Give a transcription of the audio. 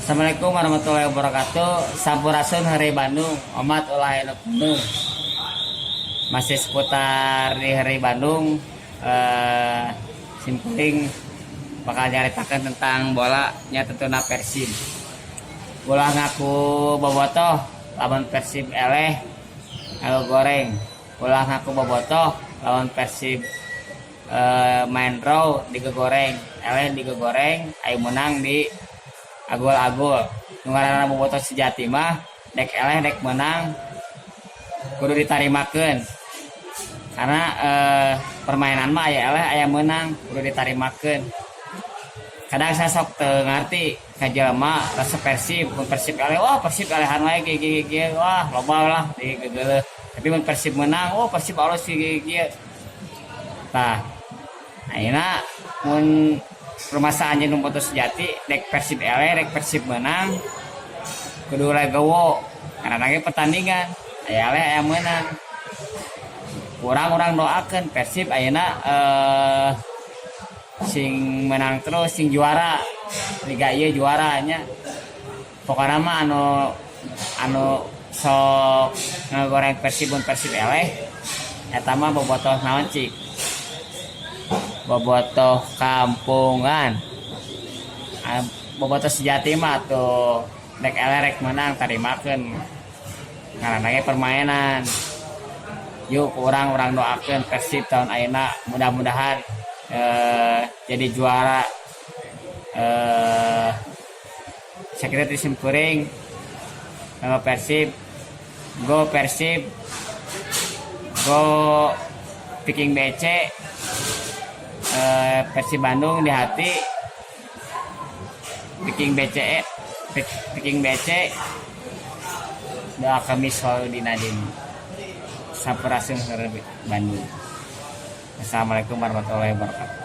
Assalamualaikum warahmatullahi wabarakatuh. Sampurasun, Heureuy Bandung. Omat ulah anu Bandung. Masih seputar di Heureuy Bandung. Simkuring bakal nyaritakan tentang bola nya, tentunya Persib. Ulah ngaku bobotoh lawan Persib eleh goreng. Ulah ngaku bobotoh lawan Persib main draw digegoreng, eleh digegoreng, ayo menang di agul-agul. Nu ngaranna bobotoh sejati mah dek eleh dek menang kudu ditarimakeun, karena permainan mah aya eleh aya menang, kudu ditarimakeun. Kadang saya sok teu ngarti ka jelema resep Persib, mun Persib eleh, "Wah, Persib elehan wae, kieu kieu kieu." Wah, loba lah digegeleuh. Tapi mun Persib menang, "Oh, Persib alus, kieu kieu." Tah, ayeuna mun rumasa anjeun bobotoh sejati, dek Persib eleh dek Persib menang kudu legowo, karena lagi pertandingan aya eleh aya menang. Urang-urang doakan Persib ayeuna sing menang terus, sing juara liga ieu, juaranya. Pokoknya mah anu anu sok ngegoreng Persib mun Persib eleh, eta mah bobotoh naon cik, bobotoh kampungan. Ah, bobotoh sejati mah tuh dek eleh rek menang tarimakeun, karena lagi permainan. Yuk, urang-urang doakan Persib tahun ayeuna mudah-mudahan jadi juara. Saya kira di simkuring sama Persib, go Persib, go Viking BC. Persib Bandung di hati, Viking BCE, Viking BC, doa kami selalu di Nadine. Sampurasun, Bandung. Assalamualaikum warahmatullahi wabarakatuh.